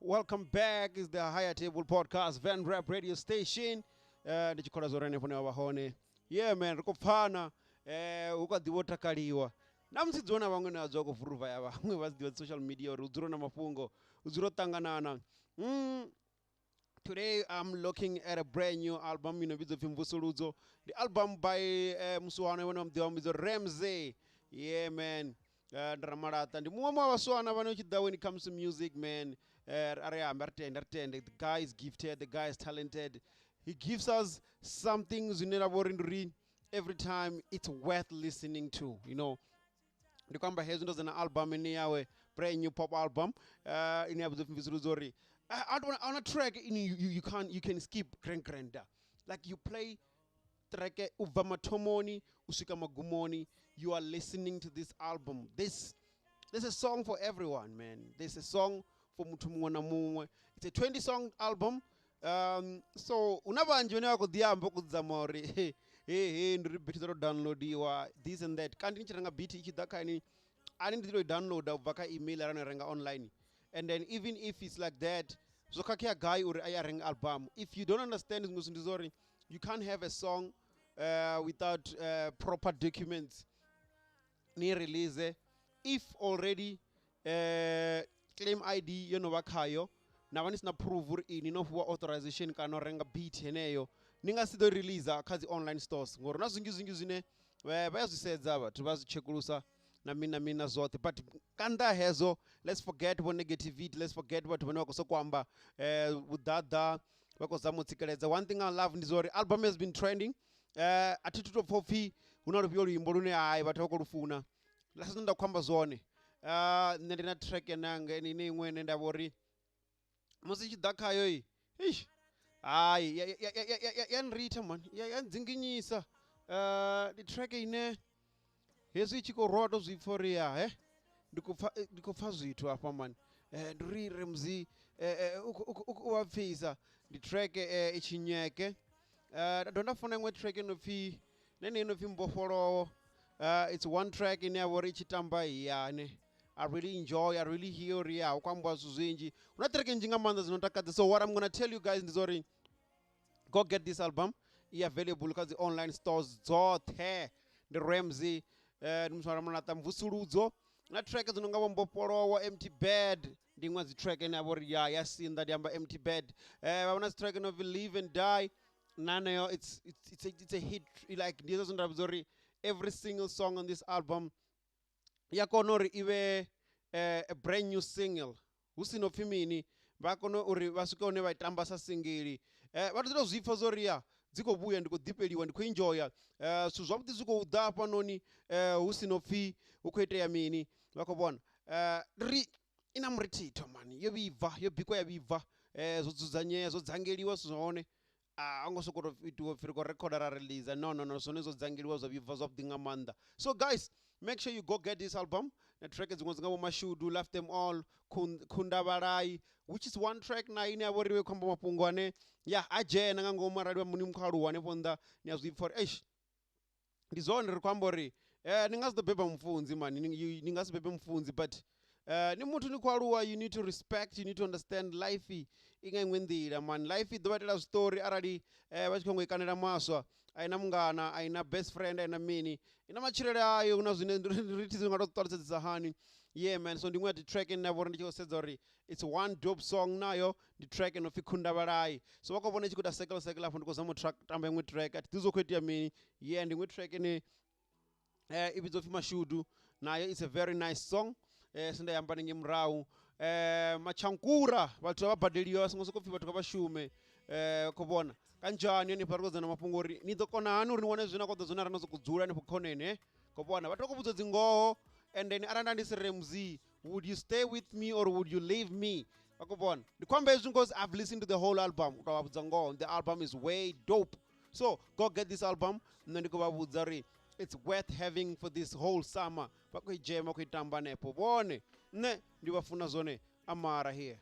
Welcome back. It's the Higher Table Podcast, Van Rap Radio Station. Ndi tshi khola zwo ri henefho hune wa vha hone. Yeah man, ri khou pfana. Hu kha ḓi vho takaliwa. Na musi dzula na vhaṅwe na dzula khou vuruva ya vhaṅwe vha zwi ḓivha dzi social media uri hu dzula na mafhungo, hu dzula u ṱanganana. Today I'm looking at a brand new album ino vhidzwa pfi Mvusuludzo. Ndi album by musiwana vhane vha mu ḓivha vhidzwa Ramsey. Yeah man. Ndi Ramalaṱa ndi muṅwe wa vhaswana vhane u tshi ḓa when it comes to music man. A ri ambe, a ri tende, a ri tende. The guy is gifted, the guy is talented. He gives us something zwine ra vha uri ndi uri every time it's worth listening to. Ndi khou amba hezwi ndo dzena album ine yawe, brand new pop album, ine ya vhidzwa pfi Mvusuludzo, uri I don't on a track ine you can't, you can skip grand granda, like you play track u bva mathomoni u swika magumoni, you are listening to this album. This There's a song for everyone, man. There's a song for muthu muṅwe na muṅwe. It's a 20 song album. So una vhanzhi vhane vha khou ḓi amba khou zama uri he he ndi uri beat dzo to downloadiwa, this and that. Kanti ni tshi renga beat i tshi ḓa kha ini, ani ndi ḓi to i downloada u bva kha email arali no renga online. And then even if it's like that, zwo khakhea gai uri a ya renga album? If you don't understand zwiṅwe zwithu ndi zwa uri you can't have a song without proper documents, ni release if already claim ID yo no vha khayo, na vha ni sina proof uri ini no fhiwa authorization kana u renga beat heneyo, ni nga si ḓo release kha dzi online stores, ngori na zwinzhi zwinzhi zwine vha ya zwi sedza, vhathu vha zwi tshekulusa na mini na mini na zwoṱhe. But ka nnḓa hezwo, let's forget vho negativity, let's forget vhathu vhane vha khou sokou amba vhuḓaḓa, vha khou zama u tsikeledza. One thing I love ndi zwa uri album has been trending. A thi thu to pfha upfhi hu na lufhio luimbo lune hai vhathu vha khou lu funa la zwine nda khou amba zwone. Nṋe ndi na track nanga ine iṅwe ine nda vha uri musi i tshi ḓa khayo i eish hai ya nritha man, ya ndzinginyisa. Ndi track ine hezwi i tshi khou rwa to zwi pfha uri ya he ndi khou pfha zwithu hafha man. Ndi uri Ramsey u vha pfhisa ndi track i tshinyeke. Nda dovha nda funa iṅwe track ino pfhi nene ino pfhi Mbofholowo. It's one track ine ya vha uri i tshi tamba yane I really enjoy, I really hear uri ya hu khou ambiwa zwithu zwinzhi. Hu na track nnzhi nga maanḓa dzino takadza. So what I'm gonna tell you guys ndi zwa uri go get this album, i available kha dzi online stores dzoṱhe. Ndi Ramsey, ndi muthu wa Ramalaṱa, Mvusuludzo na track dzi no nga vho Mbofholowo, Empty Bed, ndi iṅwe dzi track ine ya vha uri ya sinḓa, ndi amba Empty Bed. Vha vhona dzi track no pfi Live and Die naneyo, it's a hit. Like ndi hezwo zwine nda vhudza uri every single song on this album ya kona uri i vhe a brand new single, hu si no pfhi mini, vha kone uri vha swike hune vha i tamba sa singili. Vha to zwi pfha zwo ri ya dzi khou vhuya, ndi khou ḓifheliwa, ndi khou enjoya zwithu zwavhuḓi zwi khou ḓa hafhanoni, hu si no pfhi hu khou itea mini, vha khou vhona. Ri i na murithitho mani, yo vhibva, yo bikwa ya vhibva, zwo dzudzanyea, zwo dzangeliwa zwithu zwa hone, a ngo sokou tou itiwa pfhi ri khou rekhoda ra release. No, no, no, zwone zwo dzangeliwa zwa vhibva zwavhuḓi nga maanḓa. So guys, make sure you go get this album na track dziṅwe dzi nga vho Mashudu, Love Them All, Khundavhalai, which is one track na ine ya vha uri vhe khou amba mafhungo ane ya a dzhena nga ngomu arali vha muni mukho aluwa hanefho nnḓa, ni a zwi pfha uri eish ndi zwone ri khou amba uri ni nga si ḓo beba mufunzi mani, ni nga si bebe mufunzi, but ni muthu ni khou aluwa, you need to respect, you need to understand life i nga iṅwe nḓila man. Life i ḓo vha itela zwiṱori arali vha tshi khou ngo i kanela maswa, a ina mungana, a ina best friend, a ina mini, i na matshilele ayo, hu na zwine ri thi nga to ṱalutshedzisa hani. Yeah man, so ndi iṅwe ya dzi track ine nda vha uri ndi tshi khou sedza uri it's one dope song, nayo ndi track ino pfi Khundavhalai. So vha khou vhona i tshi khou ita circle circle afho, ndi khou zama u track tamba iṅwe track, a thi ḓivhi zwo khou itea mini. Yeah, ndi iṅwe track ine i vhidzwa upfi Mashudu, nayo it's a very nice song. Se nda amba ninge murahu matshankura vhathu vha badeliwa, vha songo sokou pfi vhathu kha vha shume. Khou vhona kanzhani hanefha ri khou dzana mafhungo uri ni ḓo kona hani uri ni wane zwine na khou ḓo zwone arali no sokou dzula hanefho khoneni khou vhona vhathu vha khou vhudzwa dzingoho. And then arali nda ndi si Ramsey, would you stay with me or would you leave me? Vha khou vhona ndi khou amba hezwi because I've listened to the whole album. U tou vha vhudza ngoho, the album is way dope, so go get this album. Nṋe ndi khou vha vhudza uri it's worth having for this whole summer. Vha khou i dzhema, khou i tamba hanefho vhone, nṋe ndi vha funa zwone amara here.